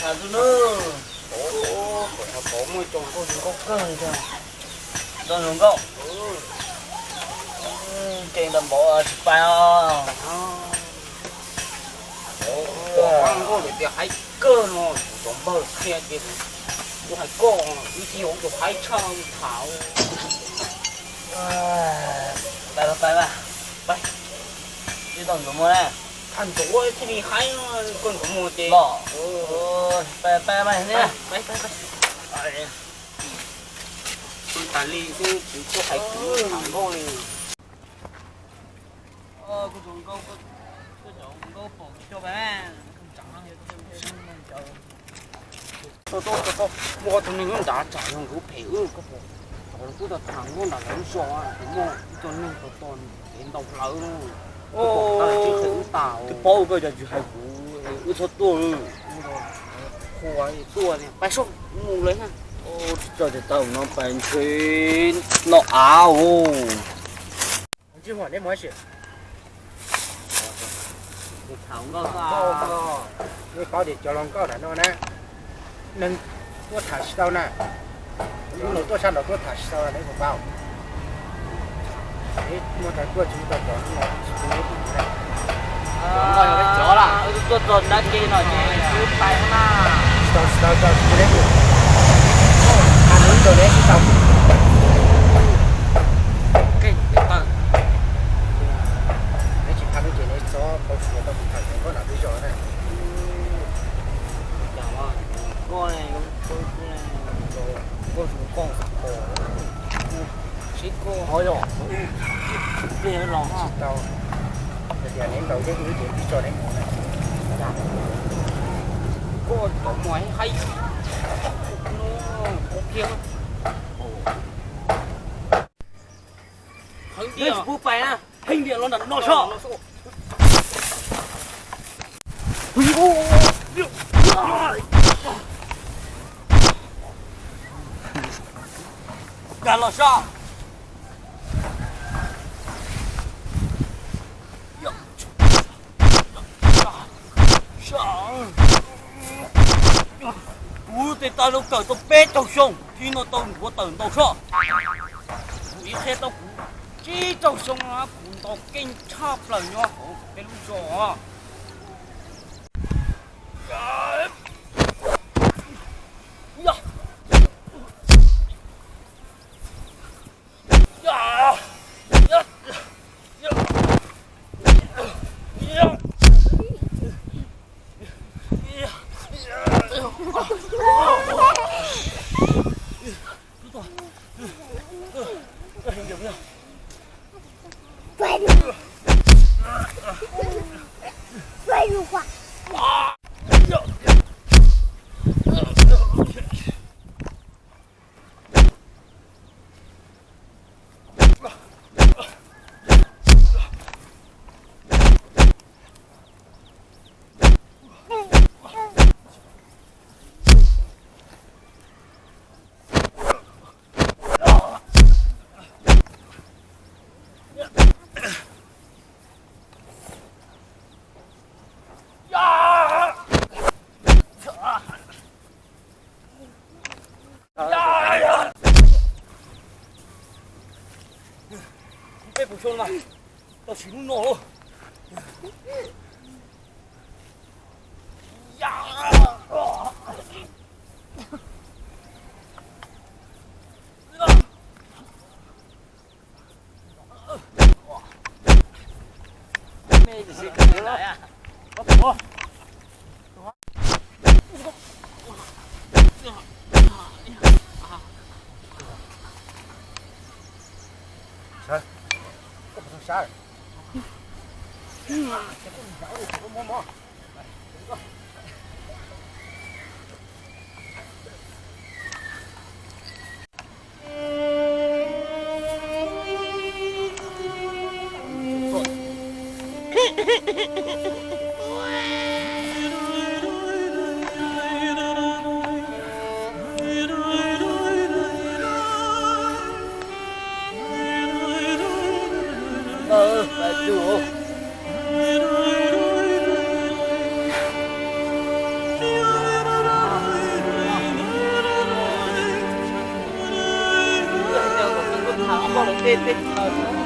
Tham xwb nawb. Ov, muaj ib co nkauj zoo nkauj kawg li thiab. Zoo zoo nkauj. Nkees tau npaum tsis pais os. Ov, nkauj lawm tias haib kawg no, kuv cov npawg qhia ces kuv hais koj, wb thiaj yuav tus haib tshaj tham. Pais los pais mas, pais. Tsis tau ntxuav muag na. Tham ntxuav thiaj li haib, koj ntxuav muag ces los. Pais pais mas ne. Pais pais pais. Tas li xwb, kuv tuaj hais kuv tham nkauj li. Muaj ob tug neeg nyob nrad tsam yog nkawd phem wb, koj pom, thaum lawv twb tau tham nkauj nram lawv lub zos, muaj ib co neeg tos tos kev ntaus hlawv no. Koj pom tsis qhia wb tas, twb paub koj cov tsis hais kuv, wb txhob tuaj. Qhua tuaj, pais soj mus lawm na. Tsis txawj tias tau no pais ntshe noj av os. Tsis muaj, neb mus ib sim. Neb paub tias cov hluas nkauj nram no na, neeg tuaj tham tsis tau na. Lub no tuaj sab nraud tuaj tham tsis tau, neb puas paub? Neb muaj tau tuaj tsis muaj tau cov no tsis pub neb dim na. Cov no yog peb cov lawm, tuaj txog nrab ke no ces wb pais na. Tsis tau, tsis tau, tsis pub neb dim. Tsis tau, neb tsis tau. Neb tsis tau ces neb txhob tau tsis tau kuv tham cov nkauj nram peb zos na. Koj ne, koj, koj, koj, koj, koj, sib koj ho yog pliag los tsis tau. Hais tias neb ntaus yeej wb ces wb tso neb mus na. Koj cov muag haib, ua kiag. Heev tiag, pub pais na, heev tiag los nram no soj. Nkag los soj. Kuv tes taw no kawm tau peb caug xyoo, thib no tau ntuav tawm ntaus soj. Kuv ib qhia tau kuv tsib caug xyoo no kuv ntaus keej tshaj plaws nyob hauv peb lub zos. Peb puas xyoo mas tau siv lub no. tej teb chaws